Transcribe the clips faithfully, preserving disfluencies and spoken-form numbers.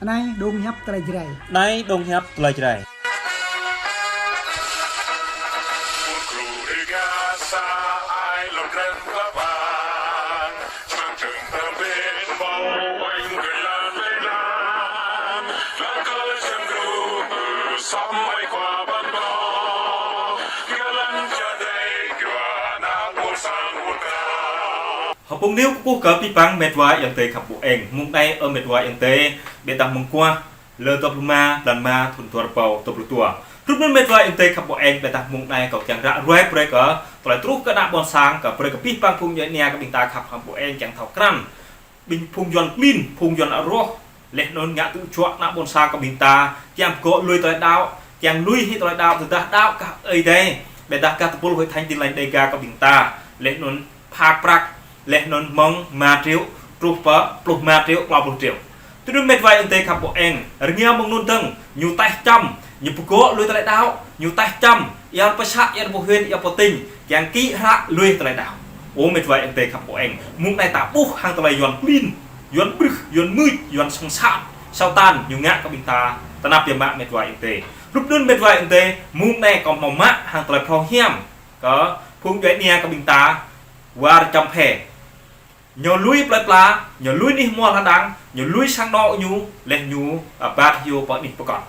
Anai dong hiăp tơlơi Jrai. Anai dong hiăp tơlơi Jrai. Hơpŭng niu kơkuh kơ abih bang met wa ayŏng adơi khăp ƀu eng. Mông anai ơ met wa ayŏng adơi, ƀiădah mông kuah, lơ dua pluh rơma, blan rơma, thun dua rơbâo dua pluh dua. Rup anŭn met wa ayŏng adơi khăp ƀu eng, ƀiădah mông anai kâo kiăng ră ruai brơi kơ, tơlơi truh kơ ană ƀôn sang, kơ brơi kơ abih bang phung djuai ania kơ ƀing ta khăp hăng ƀu eng kiăng thâo krăn. Ƀing phung Yuan klin, phung Yuan arŏh, laih anŭn ngă tŭ juă ană ƀôn sang kơ ƀing ta, kiăng pơgŏ lui tơlơi đaŏ, kiăng lui hĭ tơlơi đaŏ, tơdah đaŏ kah ơi adai, ƀiădah kah tơpul Hội Thánh Tin Lành Đêga kơ ƀing ta, laih anŭn phak prăk, laih anŭn mơ̆ng rơma triệu, truh pơ pluh rơma triệu, klâo pluh triệu. Tui anŭn met wa ayŏng adơi khăp ƀu eng, rơngiă mơ̆ng anŭn dơ̆ng, ñu taih čăm, ñu pơgŏ lui tơlơi đaŏ, ñu taih čăm, ia pơ să, ia pơ huyện, ia pơ tỉnh, kiăng kĭ hră lui tơlơi đaŏ. Ơ met wa ayŏng adơi khăp ƀu eng, mông anai ta ƀuh hăng tơlơi Yuan klin, Yuan brưh, Yuan mưč, Yuan sŏng sat, Satan, ñu ngă kơ ƀing ta, tơnap biă mă met wa ayŏng adơi. Rup anŭn met wa ayŏng adơi, mông anai kâo hmâo mă hăng tơlơi phrâo hiam, kơ phung djuai ania kơ ƀing ta, war čăm phe. Ñu lui plơi pla, ñu lui anih hmua hơdang, ñu lui sang anŏ ñu, laih ñu, a, ƀat hyu pơ anih pơkŏn.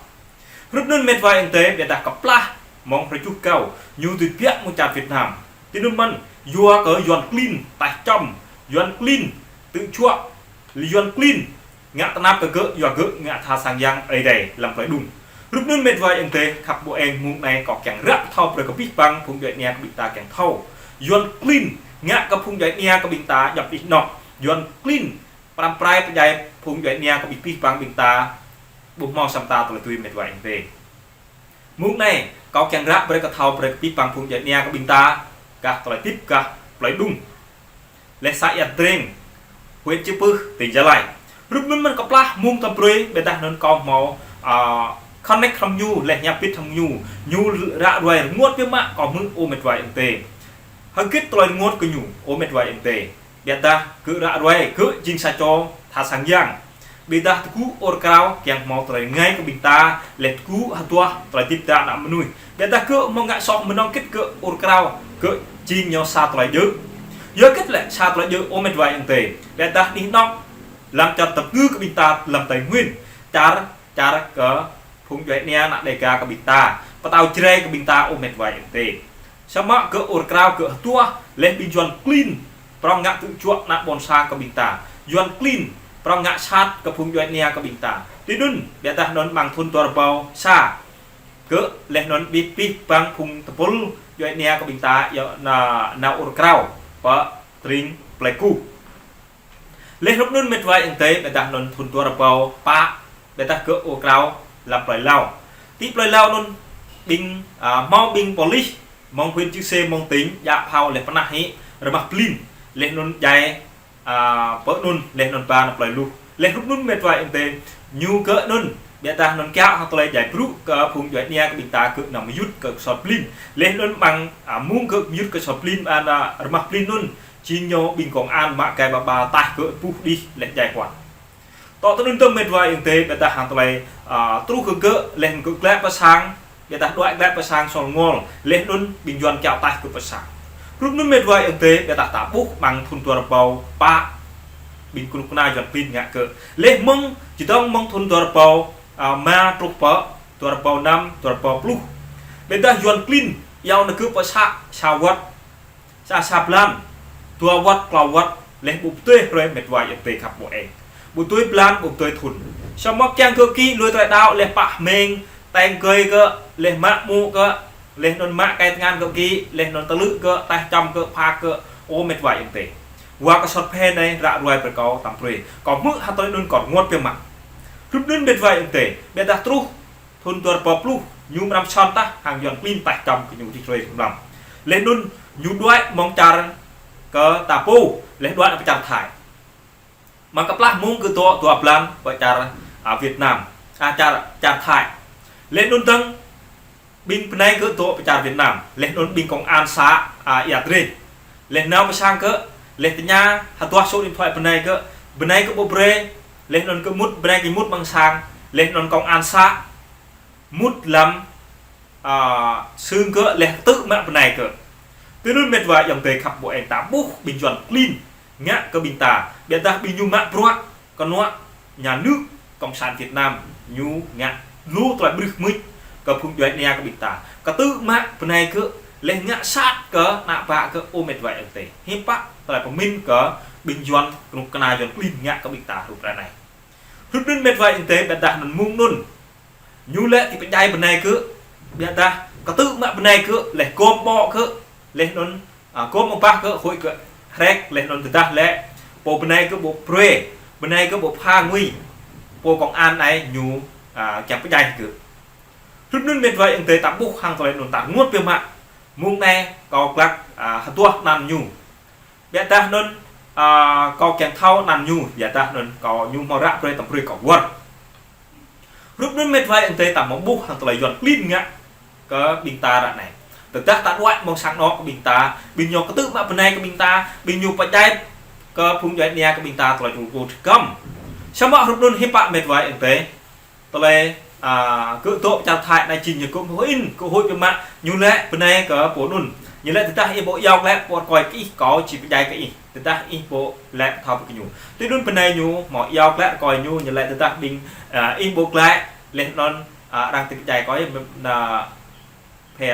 Rup anŭn met wa ayŏng adơi, ƀiădah kơplah mơ̆ng hrơi juh kâo, ñu tui biă mơ̆ng čar Việt Nam. Tui anŭn mơ̆n, yua kơ Yuan klin, taih čăm, Yuan klin, tŭ juă, Yuan klin, ngă tơnap kơ gơ̆, yua gơ̆ ngă tha sang yang ơi adai lăm plơi đung. Rup anŭn met wa ayŏng adơi khăp ƀu eng, mông anai kâo kiăng ră thâo brơi kơ abih bang phung djuai ania kơ ƀing ta kiăng thâo. Yuan klin ngă kơ phung djuai ania kơ ƀing ta djŏp anih anŏ. Yuan klin pơrăm pơrai pơdjai phung djuai ania kơ ƀing abih bang ƀing ta ƀu hmâo sa mơta tơlơi tui met wa ayŏng adơi. Mông anai, kâo kiăng ră brơi kơ thâo brơi kơ abih bang phung djuai ania kơ ƀing ta, gah tơlơi hơdip gah plơi đung. Laih să Ia Dreng, huyện Chư Pưh, tỉnh Gia Lai. Rup anŭn mơ̆n kơplah mông tơm brơi, ƀiădah anŭn kâo hmâo, a, connect hăng ñu, laih ñăp bit hăng ñu, ñu ră ruai rơngot biă mă kâo hmư̆ ơ met wa ayŏng adơi. Hơgĕt tơlơi rơngot kơ ñu, ơ met wa ayŏng adơi. Ƀiădah gơ̆ ră ruai, gơ̆ jing sa čô tha sang yang. Ƀiădah tơgŭ ur krao kiăng hmâo tơlơi rơngai kơ ƀing ta, laih tơgŭ hơduah tơlơi hơdip ta ană mơnuih. Ƀiădah gơ̆ hmâo ngă soh mơnơ̆ng hơgĕt gơ̆ ur krao, gơ̆ jing ñu sa tơlơi djơ̆. Yua hơgĕt lĕ sa tơlơi djơ̆ ơ met wa ayŏng adơi. Ƀiădah anih anŏ, lăm čar tơpngư kơ ƀing ta lăm Tây Nguyên, čar čar kơ phung djuai ania ană Đêga kơ ƀing ta, pơtao Jrai kơ ƀing ta ơ met wa ayŏng adơi. Samơ̆ gơ̆ ur krao gơ̆ hơduah, laih ƀing Yuan klin, prŏng ngă tŭ juă ană ƀôn sang kơ ƀing ta. Yuan klin, prŏng ngă sat kơ phung djuai ania kơ ƀing ta. Tui anŭn, ƀiădah anŭn mơ̆ng thun dua rơbâo sa, gơ̆ laih anŭn abih abih bang phung tơpul djuai ania kơ ƀing ta, yua anŭn, anŭn ur krao, pơ tring Pleiku. Laih rup anŭn met wa ayŏng adơi, ƀiădah anŭn thun dua rơbâo pă, ƀiădah gơ̆ ur krao lăm plơi Lao. Ti plơi Lao anŭn ƀing, a, hmâo ƀing polis, mơ̆ng huyện Chư Sê, mơ̆ng tỉnh, djă phao laih pơnah hĭ, rơmah plin, laih anŭn djai, a, pơ anŭn, laih anŭn ba nao plơi Luh. Laih rup anŭn met wa ayŏng adơi, ñu gơ̆ anŭn, ƀiădah anŭn kiaŏ hăng tơlơi djai brŭ kơ phung djuai ania kơ ƀing ta gơ̆ nao mơyŭt kơ kơsor plin. Laih anŭn mơ̆ng, a, mông gơ̆ mơyŭt kơsor plin, a, anŭn rơmah plin anŭn, jing ñu ƀing công an mă gai ba ba taih gơ̆ puh đih laih djai huă. Tŏ tui anŭn dơ̆ng met wa ayŏng adơi, ƀiădah hăng tơlơi, a, truh kơ gơ̆ laih gơ̆ glaĭ pơ sang, ƀiădah đuaĭ glaĭ pơ sang Sôl Ngol, laih anŭn ƀing Yuan kiaŏ taih gơ̆ pơ sang. Rup anŭn met wa ayŏng adơi, ƀiădah ta ƀuh mơ̆ng thun dua rơbâo pă, ƀing kơnuk kơna Yuan klin ngă gơ̆. Laih mơ̆ng, čơdơ̆ng mơ̆ng thun dua rơbâo, a, rơma truh pơ dua rơbâo năm, dua rơbâo pluh. Ƀiădah Yuan klin, iâu nao gơ̆ pơ să, sa wơ̆t, sa, sa blan, dua wơ̆t, klâo wơ̆t, laih ƀu pơdơi hrơi met wa ayŏng adơi khăp ƀu eng. Ƀu pơdơi blan, ƀu pơdơi thun. Samơ̆ kiăng gơ̆ kĭ lui tơlơi đaŏ, laih pah meng, teng gơi gơ̆, laih mă mŭk gơ̆, laih anŭn mă kai tơngan gơ̆ kĭ, laih anŭn tơlư̆ gơ̆, taih čăm gơ̆, phak gơ̆, ơ met wa ayŏng adơi. Wa kơsor phe anai ră ruai brơi kâo tơm brơi. Kâo hmư̆ hơtơi anŭn kâo rơngot biă mă. Rup anŭn met wa ayŏng adơi, ƀiădah truh thun dua rơbâo pluh, ñu mơrăm sŏn tah hăng Yuan klin taih čăm kơ ñu rĭm hrơi rĭm mlam. Laih anŭn ñu đuaĭ mơ̆ng čar kơ ta pô, laih đuaĭ pơ čar Thái. Mơ̆ng kơplah mông gơ̆ dŏ dua blan pơ čar, a, Việt Nam, a, čar, čar Thái. Laih anŭn dơ̆ng ƀing bơnai gơ̆ dŏ pơ čar Việt Nam, laih anŭn ƀing công an să, a, Ia Dreng. Laih nao pơ sang gơ̆, laih tơña hơduah số điện thoại bơnai gơ̆, bơnai gơ̆ ƀu brơi, Laih anŭn kơ mŭt, bơnai kơ mŭt amăng sang, laih anŭn công an să mŭt lăm, a, sưng kơ, laih tŭ mă bơnai kơ. Tui anŭn met wa ayŏng adơi khăp ƀô̆ eng, ta ƀuh ƀing Yuan klin ngă kơ ƀing ta. Biă dah ƀing ñu mă bruă kơnuă nhà nước cộng sản Việt Nam, ñu ngă lu tơlơi brưh mưč kơ phung djuai ania kơ ƀing ta. Kơ tŭ mă bơnai kơ, laih ngă sat kơ ană bă kơ, ơ met wa ayŏng adơi. Hiư̆m pă tơlơi pơmĭn kơ ƀing Yuan, kơnuk kơna Yuan klin ngă kơ ƀing ta rup ră anai. Rup anŭn met wa ayŏng adơi, biă dah anŭn mơ̆ng anŭn ñu lĕ či pơdjai bơnai kơ, biă dah kơ tŭ mă bơnai kơ, laih gom ƀô̆ kơ, laih anŭn, a, gom ƀô̆ kơ, hơi kơ hrĕk, laih anŭn tơdah lĕ pô bơnai kơ ƀu brơi, bơnai kơ ƀu pha ngui, pô công an anai ñu, a, kiăng pơdjai kơ. Rup anŭn met wa ayŏng adơi, ta ƀuh hăng tơlơi anŭn ta rơngot biă mă. Mơ̆ng anai kâo glăk, a, hơduah anăn ñu. Biă dah anŭn, a, kâo kiăng thâo anăn ñu, biă dah anŭn kâo, ñu hmâo ră brơi tơm brơi kâo wơr. Rup anŭn met wa ayŏng adơi, ta hmâo ƀuh hăng tơlơi Yuan klin ngă kơ ƀing ta ră anai. Tơdah ta đuaĭ mơ̆ng sang anŏ kơ ƀing ta, ƀing ñu kơ tŭ mă bơnai kơ ƀing ta, ƀing ñu pơdjai kơ phung djuai ania kơ ƀing ta tơlơi ču kô tơkăm. Samơ̆ rup anŭn hiư̆m pă met wa ayŏng adơi, tơlơi, a, kơ dŏ pơ čar Thái anai jing ñu kơ hơĭn, kơ hơi biă mă, ñu lĕ bơnai kơ pô anŭn. Ñu lĕ tơdah ih ƀu iâu glaĭ pô rơkơi kơ ih, kâo či pơdjai kơ ih. Tơdah ih ƀu laĭ thâo pơ kơ ñu. Tui anŭn bơnai ñu hmâo iâu glaĭ rơkơi ñu, ñu lĕ tơdah ƀing, a, ih ƀu glaĭ, laih anŭn, a, arăng či pơdjai kâo, a, phe.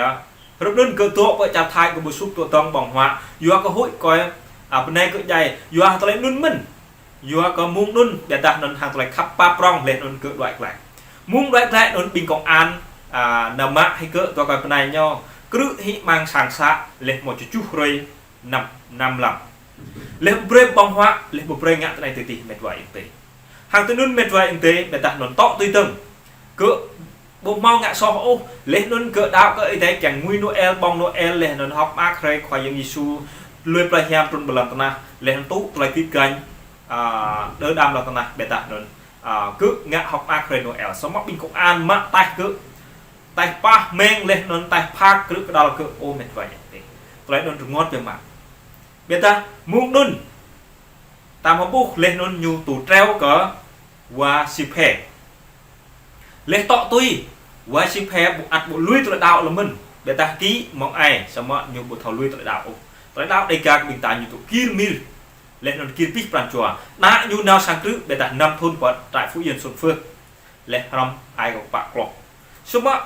Rup anŭn kơ dŏ pơ čar Thái kơ ƀu sŭk dŏ dơ̆ng ƀơ̆ng huă. Yua kơ hơi kơ, a, bơnai kơ djai. Yua tơlơi anŭn mơ̆n. Yua kơ mơ̆ng anŭn, biă dah anŭn hăng tơlơi khăp pap prŏng, laih anŭn kơ đuaĭ glaĭ. Mơ̆ng đuaĭ glaĭ anŭn ƀing công an, a, nao mă hĭ kơ dua kơ bơnai ñu, krư̆ hĭ amăng sang să, laih hmâo tơjuh hrơi năm, năm lăm. Laih ƀu brơi ƀơ̆ng huă, laih ƀu brơi ngă tơlơi tơtih met wa ayŏng adơi. Hăng tui anŭn met wa ayŏng adơi, biă dah anŭn tŏ tui dơ̆ng. Kơ ƀu hmâo ngă soh ôh, laih anŭn kơ đaŏ kơ Ơi Adai kiăng ngui Noel, ƀơ̆ng Noel, laih anŭn hơ̆k mơak hrơi Khua Yang Yêsu lui pơlai hiam trŭn pơ lŏn tơnah, laih anŭn tŭ tơlơi git gañ, a, đơ đam lŏn tơnah, biă dah anŭn, a, kơ ngă hơ̆k mơak hrơi Noel. Samơ̆ ƀing công an mă taih kơ, taih pah meng laih anŭn taih phak krư̆ kơđăl kơ, ơ met wa ayŏng adơi. Tơlơi anŭn rơngot biă mă. Biă dah mơ̆ng anŭn ta hmâo ƀuh laih anŭn ñu tŭ treo kơ wa Siphe. Laih tŏ tui, wa Siphe ƀu ăt ƀu lui tơlơi đaŏ lơ̆m mơ̆n. Biă dah kĭ mơ̆ng ai, samơ̆ ñu ƀu thâo lui tơlơi đaŏ ôh. Tơlơi đaŏ Đêga kơ ƀing ta ñu tŭ gir mir. Laih anŭn gir abih pran jua. Ană ñu nao sang krư̆, biă dah năm thŭn pơ trại Phú Yên Xuân Phước. Laih hrŏm ai kơ pă kloh. Samơ̆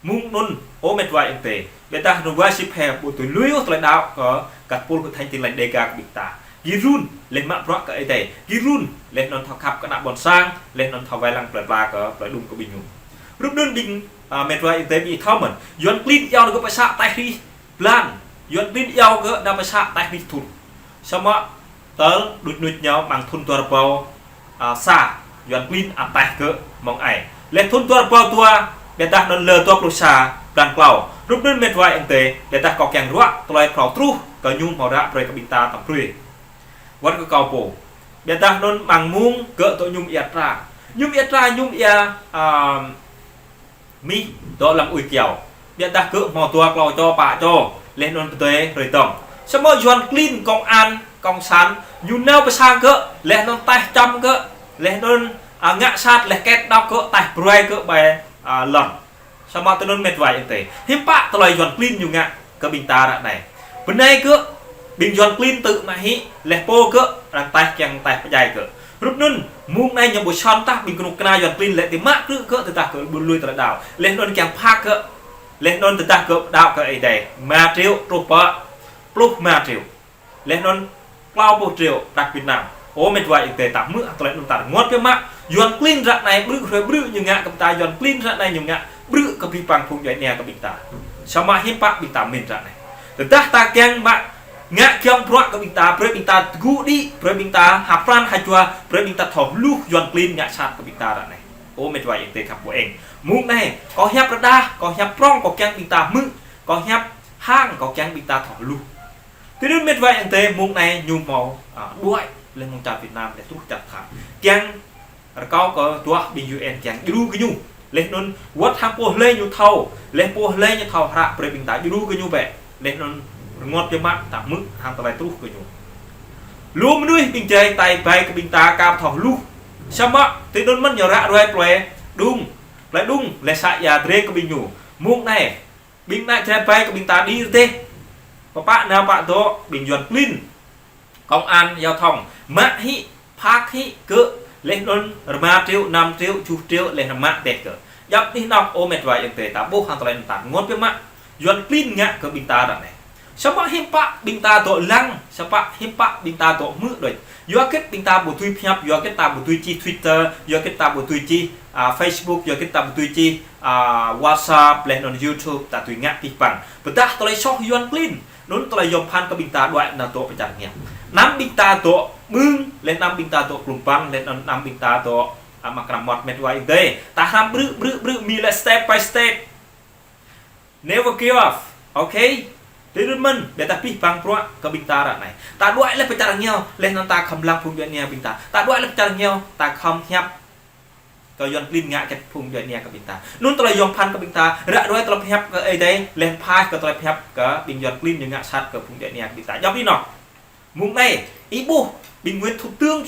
mơ̆ng anŭn, ơ met wa ayŏng adơi, biă dah anŭn wa Siphe ƀu tui lui ôh tơlơi đaŏ kơ gah pul kơ Thánh Tin Lành Đêga kơ ƀing ta. Gir run, laih mă bruă kơ Ơi Adai. Gir run, laih anŭn thâo khăp kơ ană ƀôn sang, laih anŭn thâo wai lăng plơi pla kơ plơi đŭng kơ ƀing ñu. Rup anŭn ƀing, a, met wa ayŏng adơi ƀing thâo mơ̆n. Yuan klin iâu kơ pơsă taih rĭm blan. Yuan klin iâu kơ đa pơsă taih rĭm thŭn. Samơ̆ tơl đuč nuč ñu amăng thŭn dua rơbâo, a, sa, Yuan klin ăt taih kơ mơ̆ng ai. Laih thŭn dua rơbâo dua, biă dah anŭn lơ dua pluh sa blan klâo. Rup anŭn met wa ayŏng adơi, biă dah kâo kiăng ruă tơlơi phrâo truh kơ ñu hmâo ră brơi kơ ƀing ta tơm brơi. Wơ̆t kơ kâo pô. Biă dah anŭn amăng mơ̆ng kơ dŏ mơñum ia tra. Mơñum ia tra, mơñum ia, a, mih dŏ lăm ui kiao. Biă dah kơ hmâo dua klâo čô pă čô, laih anŭn pơdơi hrơi dơ̆ng. Samơ̆ Yuan klin công an, cộng sản, ñu nao pơ sang kơ, laih anŭn taih čăm kơ, laih anŭn, a, ngă sat, laih ket đŏk kơ, taih bruai kơ ƀai, a, lŏn. Samơ̆ tui anŭn met wa ayŏng adơi. Hiư̆m pă tơlơi Yuan klin ñu ngă kơ ƀing ta ră anai. Bơnai kơ ƀing Yuan klin tŭ mă hĭ, laih pô kơ arăng taih kiăng taih pơdjai kơ. Rup anŭn, mơ̆ng anai ñu ƀu sŏn tah ƀing kơnuk kơna Yuan klin lĕ či mă krư̆ kơ tơdah kơ ƀu lui tơlơi đaŏ. Laih anŭn kiăng phak kơ, laih anŭn tơdah kơ đaŏ kơ Ơi Adai. Rơma triệu truh pơ pluh rơma triệu. Laih anŭn klâo pluh triệu prăk Việt Nam. Ơ met wa ayŏng adơi, ta hmư̆ tơlơi anŭn ta rơngot biă mă. Yuan klin ră anai ƀrư̆ hrơi ƀrư̆ ñu ngă kơ ta, Yuan klin ră anai ñu ngă ƀrư̆ kơ abih bang phung djuai ania kơ ƀing ta. Samơ̆ hiư̆m pă ƀing ta mĭn ră anai. Tơdah ta kiăng mă ngă giŏng bruă kơ ƀing ta, brơi ƀing ta tơgŭ đĭ, brơi ƀing ta hăp pran hăp jua, brơi ƀing ta thâo hluh Yuan klin ngă sat kơ ƀing ta ră anai. Ơ met wa ayŏng adơi khăp ƀô̆ eng. Mơ̆ng anai, kâo hiăp rơđah, kâo hiăp prŏng, kâo kiăng ƀing ta hmư̆, kâo hiăp hăng, kâo kiăng ƀing ta thâo hluh. Tui anŭn met wa ayŏng adơi, mơ̆ng anai ñu hmâo, a, đuaĭ laih mơ̆ng čar Việt Nam laih truh čar Thái. Kiăng rơkâo kơ duah ƀing U N kiăng djru kơ ñu. Laih anŭn wơ̆t hăng pô hlơi ñu thâo, laih pô hlơi ñu thâo hră brơi ƀing ta djru kơ ñu bĕ. Laih anŭn rơngot biă mă ta hmư̆ hăng tơlơi truh kơ ñu. Lu mơnuih ƀing djai tai bai kơ ƀing ta ka thâo hluh. Samơ̆ tui anŭn mơ̆n ñu ră ruai plơi Đung. Plơi Đung, lĕ să Ia Dreng kơ ƀing ñu. Mơ̆ng anai, ƀing ană čơđai ƀai kơ ƀing ta đĭ rơdêh. Pơpă nao pă dŏ, ƀing Yuan klin. Công an giao thông, mă hĭ, phạt hĭ, kơ, laih anŭn rơma triệu, năm triệu, tơjuh triệu, laih anŭn mă tĕk kơ. Djŏp anih anŏ, ơ met wa ayŏng adơi, ta ƀuh hăng tơlơi anŭn ta rơngot biă mă. Yuan klin ngă kơ ƀing ta ră anai. Samơ̆ hiư̆m pă ƀing ta dŏ lăng, samơ̆ hiư̆m pă ƀing ta dŏ hmư̆ đôč. Yua hơget ƀing ta ƀu dưi pơhiăp, yua hơget ta ƀu dưi čih Twitter, yua hơget ta ƀu dưi čih, à, Facebook, yua hơget ta ƀu dưi čih, à, WhatsApp, laih anŭn YouTube, ta dưi ngă pih păng. Pơdah tơlơi soh Yuan klin, anŭn tơlơi yom pơphan kơ ƀing ta đuaĭ nao dŏ pơ čar rơngiao. Anăm ƀing ta dŏ ƀưng, laih anăm ƀing ta dŏ klum păng, laih anŭn anăm ƀing ta dŏ, à, mă kơnăm mơmŏt met wa ayŏng adơi. Ta hrăm brư̆, brư̆, brư̆, mĭ lĕ step by step. Never give up. Okay? Tui anŭn mơ̆n, ƀiă ta pih păng bruă kơ ƀing ta ră anai. Ta đuaĭ lĕ pơ čar rơngiao, laih anŭn ta khŏm lăng phung djuai ania ƀing ta. Ta đuaĭ lĕ pơ čar rơngiao, ta khŏm hiăp kơ Yuan klin ngă hơget phung djuai ania kơ ƀing ta. Anŭn tơlơi yom pơphan kơ ƀing ta, ră ruai tơlơi pơhiăp kơ Ơi Adai, laih pơhaih kơ tơlơi pơhiăp kơ ƀing Yuan klin ñu ngă sat kơ phung djuai ania kơ ƀing ta. Djŏp anih anŏ. Mơ̆ng anai, ih ƀuh, ƀing Nguyễn Thủ tướng,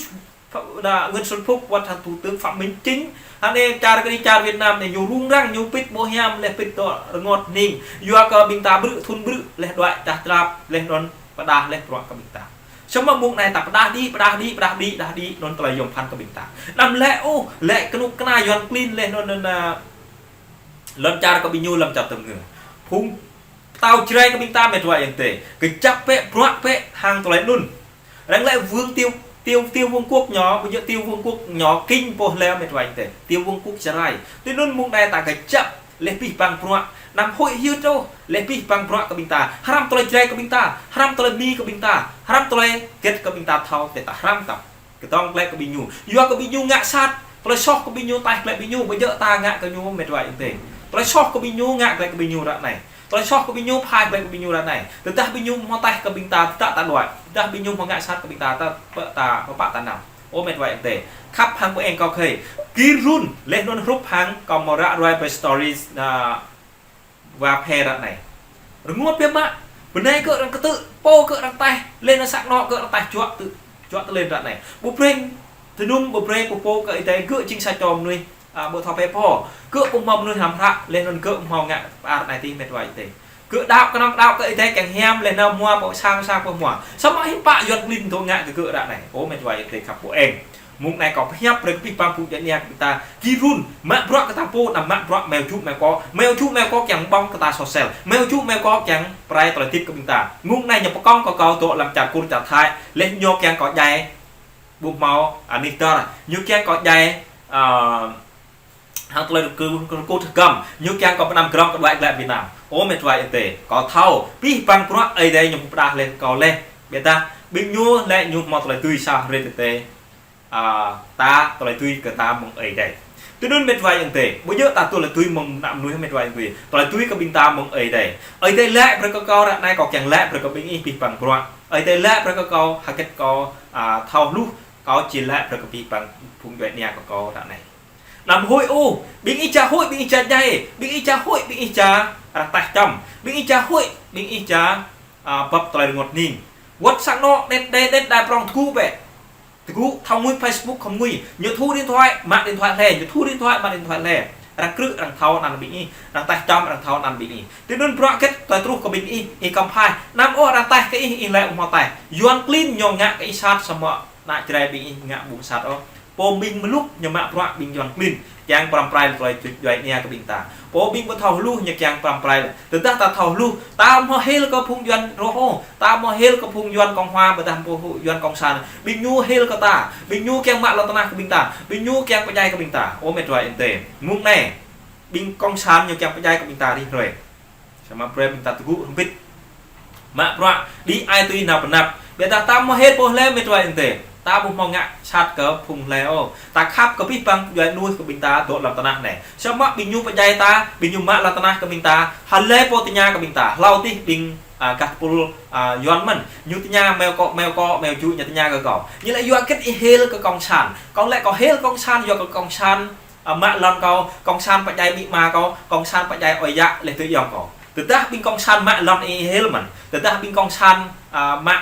Pha-, đa, Nguyễn Xuân Phúc, wơ̆t hăng Thủ tướng Phạm Minh Chính, hăng anai čar kơ anai čar Việt Nam anai, ñu rŭng răng, ñu pĭt ƀu hiam, laih pĭt dŏ rơngot hning. Yua kơ ƀing ta brư̆ thŭn brư̆, laih đuaĭ čah črap, laih anŭn pơdah, laih bruă kơ ƀing ta. Samơ̆ mơ̆ng anai ta pơdah đĭ, pơdah đĭ, pơdah đĭ, pơdah đĭ, anŭn tơlơi yom pơphan kơ ƀing ta. Anăm lĕ, ôh, lĕ kơnuk kơna Yuan klin, laih anŭn, anŭn, à, lŏn čar kơ ƀing ñu, lŏn čar tơngư. Phung pơtao Jrai kơ ƀing ta met wa ayŏng adơi. Kơjăp bĕ, bruă bĕ, hăng tơlơi anŭn. Arăng lĕ vương Tiểu, Tiểu, Tiểu Vương quốc ñu, ƀu djơ̆ Tiểu Vương quốc ñu, kinh pô lĕ met wa ayŏng adơi. Tiểu Vương quốc Jrai. Tui anŭn mơ̆ng anai ta kơjăp, laih pih păng bruă. Anăm hơi hiu truh, laih pih păng bruă kơ ƀing ta. Hrăm tơlơi Jrai kơ ƀing ta, hrăm tơlơi Mi kơ ƀing ta, hrăm tơlơi hơget kơ ƀing ta thâo, tơdah ta hrăm tơ̆. Kơdŏng glaĭ kơ ƀing ñu. Yua kơ ƀing ñu ngă sat, tơlơi soh kơ ƀing ñu taih glaĭ ƀing ñu, ƀu djơ̆ ta ngă kơ ñu met wa ayŏng adơi. Tơlơi soh kơ ƀing ñu ngă glaĭ kơ ƀing ñu ră anai. Tơlơi soh kơ ƀing ñu pơhaih glaĭ kơ ƀing ñu ră anai. Tơdah ƀing ñu hmâo taih kơ ƀing ta, tơdah ta đuaĭ. Tơdah ƀing ñu hmâo ngă sat kơ ƀing ta, ta pơ-, ta pơpă ta nao. Ơ met wa ayŏng adơi. Khăp hăng pơ-eng kâo khơi. Gir run, laih anŭn hrup hăng kâo hmâo ră ruai pơ stories, à, wa phe ră anai. Rơngot biă mă, bơnai kơ arăng kơtư̆, pô kơ arăng taih, laih anŭn sang anŏ kơ arăng taih juă tơ, juă tơlen ră anai. Ƀu brơi tơnum, ƀu brơi pô pô kơ Ơi Adai, gơ̆ jing sa čô mơnuih, à, ƀu thâo phe pô. Gơ̆ ƀu hmâo mơnuih hrăm hră, laih anŭn gơ̆ hmâo ngă pơ-ar anai tih met wa ayŏng adơi. Gơ̆ đaŏ kơnơ̆ng đaŏ kơ Ơi Adai kiăng hiam, laih anŭn hmua pô sang sang pô hmua. Samơ̆ hiư̆m pă Yuan klin dŏ ngă kơ gơ̆ ră anai. Ơ met wa ayŏng adơi khăp pơ-eng. Mơ̆ng anai kâo pơhiăp brơi kơ pih păng phung djuai ania kơ ƀing ta. Gir run, mă bruă kơ ta pô, anăm mă bruă meo ču meo kô̆. Meo ču meo kô̆ kiăng ƀơ̆ng kơ ta sosel. Meo ču meo kô̆ kiăng pơrai tơlơi hơdip kơ ƀing ta. Mơ̆ng anai ñu pơkŏng kơ kâo dŏ lăm čar Kur čar Thai. Laih ñu kiăng kâo djai ƀu hmâo anih dơr. Ñu kiăng kâo djai, à, hăng tơlơi rơkâo, rơkâo tơgăm. Ñu kiăng kâo pơanăm grŏng kơ đuaĭ glaĭ Việt Nam. Ơ met wa ayŏng adơi. Kâo thâo. Pih păng bruă Ơi Adai ñu pơdah laih kâo laih. Ƀiă dah, ƀing ñu lĕ ñu hmâo tơlơi tui sa hrơi tơdơi. À, ta tơlơi tui kơ ta mơ̆ng Ơi Adai. Tui anŭn met wa ayŏng adơi, ƀu djơ̆ ta tơlơi tui mơ̆ng ană mơnuih met wa ayŏng adơi. Tơlơi tui kơ ƀing ta mơ̆ng Ơi Adai. Ơi Adai laĭ brơi kơ kâo ră anai kâo kiăng laĭ brơi kơ ƀing ih pih păng bruă. Ơi Adai laĭ brơi kơ kâo hơget kâo, à, thâo hluh kâo či laĭ brơi kơ pih păng phung djuai ania kơ kâo ră anai. Anăm hơi ôh, ƀing ih či hơi, ƀing ih či djai, ƀing ih či hơi, ƀing ih či arăng taih čăm, ƀing ih či hơi, ƀing ih či, à, bưp tơlơi rơngot hning. Wơ̆t sang anŏ, net đe, net đe prŏng tơgŭ bĕ. Tơgŭ, thâo ngui Facebook khŏm ngui. Ñu thu điện thoại, mă điện thoại hlơi. Ñu thu điện thoại, mă điện thoại hlơi. Arăng krư̆, arăng thâo anăn ƀing ih. Arăng taih čăm, arăng thâo anăn ƀing ih. Tui anŭn bruă hơget, tơlơi truh kơ ƀing ih, ih khŏm pơhaih. Anăm ôh arăng taih kơ ih, ih lĕ ƀu hmâo taih. Yuan klin ñu ngă kơ ih sat samơ̆ ană Jrai ƀing ih ngă ƀu sat ôh. Pô ƀing mlŭk ñu mă bruă ƀing Yuan klin. Kiăng pơrăm pơrai tơlơi djuai ania kơ ƀing ta. Pô ƀing ƀu thâo hluh ñu kiăng pơrăm pơrai. Tơdah ta thâo hluh, ta hmâo hil kơ phung Yuan rŏh ôh. Ta hmâo hil kơ phung Yuan Cộng hòa, ƀôdah phung Yuan Cộng sản. Ƀing ñu hil kơ ta. Ƀing ñu kiăng mă lŏn tơnah kơ ƀing ta. Ƀing ñu kiăng pơdjai kơ ƀing ta. Ơ met wa ayŏng adơi. Mơ̆ng anai. Ƀing Cộng sản ñu kiăng pơdjai kơ ƀing ta rĭm hrơi. Samơ̆ brơi ƀing ta tơgŭ hrŏm hơbĭt. Mă bruă, đĭ ai tui nao pơ anăp. Ƀiă dah ta hmâo hil pô hlơi met wa ayŏng adơi. Ta ƀu hmâo ngă sat kơ phung hlơi ôh. Ta khăp kơ pih păng djuai ania kơ ƀing ta dŏ lăm tơnah anai. Samơ̆ ƀing ñu pơdjai ta, ƀing ñu mă lŏn tơnah kơ ƀing ta. Hlơi pô tơña kơ ƀing ta. Hlâo tih ƀing, à, gah tơpul, à, Yuan mơ̆n. Ñu tơña meo kô̆, meo kô̆, meo ču ñu tơña kơ kâo. Ñu lĕ yua hơget ih hil kơ Cộng sản. Kâo lĕ kâo hil Cộng sản, yua kơ Cộng sản à, mă lŏn kâo, Cộng sản pơdjai amĭ ama kâo, Cộng sản pơdjai ơi yă, laih tơ ayŏng kâo. Tơdah ƀing Cộng sản mă lŏn ih hil mơ̆n. Tơdah ƀing Cộng sản, à, mă,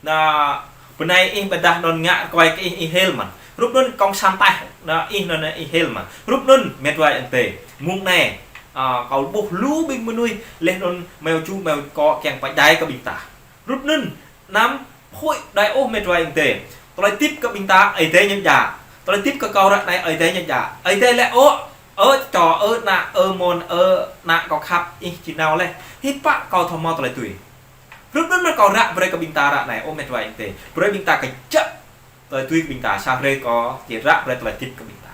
na, bơnai ih ƀôdah anŭn ngă rơkơi kơ ih, ih hil mơ̆n. Hrup anŭn kông san tah, na, ih anŭn, na, ih hil mă. Hrup anŭn met wa ayŏng adơi. Mông anai, a, kâo ƀuh lu ƀing mơnuih, laih anŭn meo ču meo kŏ kiăng pơdjai kơ ƀing ta. Hrup anŭn, anăm huĭ đơi ôh met wa ayŏng adơi. Tơlơi hơdip kơ ƀing ta, Ơi Adai ñu djă. Tơlơi hơdip kơ kâo ră anai, Ơi Adai ñu djă. Ơi Adai laĭ ôh, ơ čô, ơ ană, ơ mơ̆n, ơ ană kâo khăp, ih či nao laih. Hiư̆m pă kâo thâo hmâo tơlơi tui. Hrup anŭn mơ̆n kâo ră brơi kơ ƀing ta ră anai, ơ met wa ayŏng adơi. Brơi ƀing ta kơjăp tơlơi tui kơ ƀing ta, sa hrơi kâo či ră brơi tơlơi hơdip kơ ƀing ta.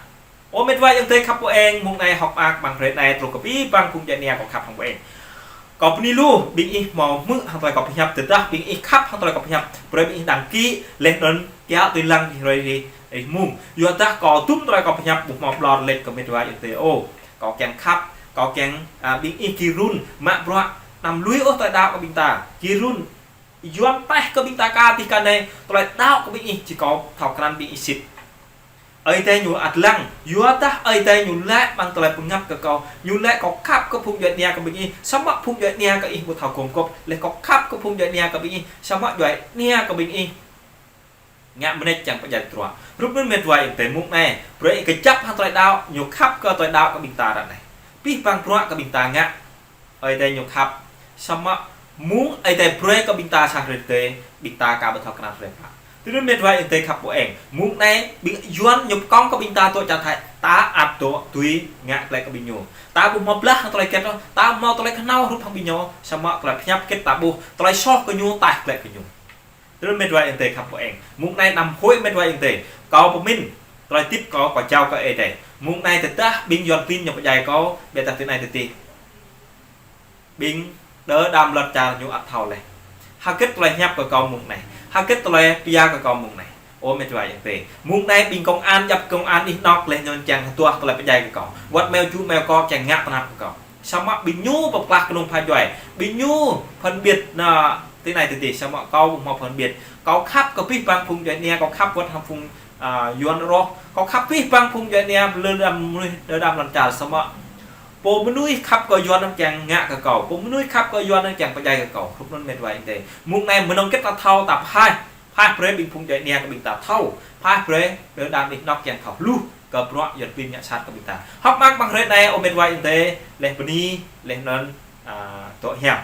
Ơ met wa ayŏng adơi khăp ƀu eng, mông anai hơ̆k mơak amăng hrơi anai truh kơ abih bang phung djuai ania kâo khăp hăng ƀu eng. Kâo bơni lu, ƀing ih hmâo hmư̆ hăng tơlơi kâo pơhiăp, tơdah ƀing ih khăp hăng tơlơi kâo pơhiăp, brơi ƀing ih đăng ký, laih anŭn kiaŏ tui lăng hrơi rĭm, rĭm mông. Yua dah kâo tum tơlơi kâo pơhiăp ƀu hmâo ƀlŏr lĕ kơ met wa ayŏng adơi ôh. Kâo kiăng khăp, kâo kiăng, a, ƀing ih gir run, mă bruă, anăm lui ôh tơlơi đaŏ kơ ƀing ta. Gir run, Yuan taih kơ ƀing ta ka tih ka anai, tơlơi đaŏ kơ ƀing ih, či kâo thâo krăn ƀing ih sĭt. Ơi Adai ñu ăt lăng, yua dah Ơi Adai ñu laĭ amăng tơlơi pơngăp kơ kâo, ñu laĭ kâo khăp kơ phung djuai ania kơ ƀing ih, samơ̆ phung djuai ania kơ ih ƀu thâo gum gôp, laih kâo khăp kơ phung djuai ania kơ ƀing ih, samơ̆ djuai ania kơ ƀing ih ngă mơneč čang pơdjai tơdruă. Hrup anŭn met wa ayŏng adơi mông anai, brơi ih kơjăp hăng tơlơi đaŏ, ñu khăp kơ tơlơi đaŏ kơ ƀing ta ră anai. Abih bang bruă kơ ƀing ta ngă, Ơi Adai ñu khăp. Samơ̆ mông Ơi Adai brơi kơ ƀing ta sa hrơi tơdơi, ƀing ta ka ƀu thâo krăn hrơi pă. Tui anŭn met wa ayŏng adơi khăp ƀu eng. Mông anai ƀing Yuan ñu pơkŏng kơ ƀing ta dŏ čar Thái, ta ăt dŏ tui ngă glaĭ kơ ƀing ñu. Ta ƀu hmâo blah hăng tơlơi hơget ôh, ta hmâo tơlơi kơhnâo hrup hăng ƀing ñu, samơ̆ tơlơi pơhiăp hơget ta ƀuh, tơlơi soh kơ ñu taih glaĭ kơ ñu. Tui anŭn met wa ayŏng adơi khăp ƀu eng. Mông anai anăm huĭ met wa ayŏng adơi. Kâo pơmĭn, tơlơi hơdip kâo, kâo jao kơ Ơi Adai. Mông anai tơdah ƀing Yuan klin ñu pơdjai kâo, ƀiădah tui anai tơdơi. Ƀing đơ đam lŏn čar ñu ăt thâo laih. Hơget tơlơi hiăp kơ kâo mông anai. Hơget tơlơi pia kơ kâo mông anai. Ơ met wa ayŏng adơi. Mông anai ƀing công an, djăp công an anih anŏk laih ñu kiăng hơduah tơlơi pơdjai kơ kâo. Wơ̆t meo ču meo kŏ kiăng ngă tơnap kơ kâo. Samơ̆ ƀing ñu pơklah kơnung pha djuai. Ƀing ñu phân biệt na tui anai tơdơi, samơ̆ kâo ƀu hmâo phân biệt. Kâo khăp kơ abih bang phung djuai ania, kâo khăp wơ̆t hăng phung, a, Yuan rŏh. Kâo khăp abih bang phung djuai ania, lơ đam mơnuih, lơ đam lŏn čar samơ̆ pô mơnuih khăp kơ Yuan anŭn kiăng ngă kơ kâo. Pô mơnuih khăp kơ Yuan anŭn kiăng pơdjai kơ kâo. Hrup anŭn met wa ayŏng adơi. Mông anai mơnơ̆ng hơget ta thâo, ta phaih. Phaih brơi ƀing phung djuai ania kơ ƀing ta thâo. Phaih brơi lơ đam anih anŏk kiăng thâo hluh kơ bruă Yuan klin ngă sat kơ ƀing ta. Hơ̆k mơak amăng hrơi anai, ơ met wa ayŏng adơi, laih bơni, laih anŭn, a, dŏ hiam.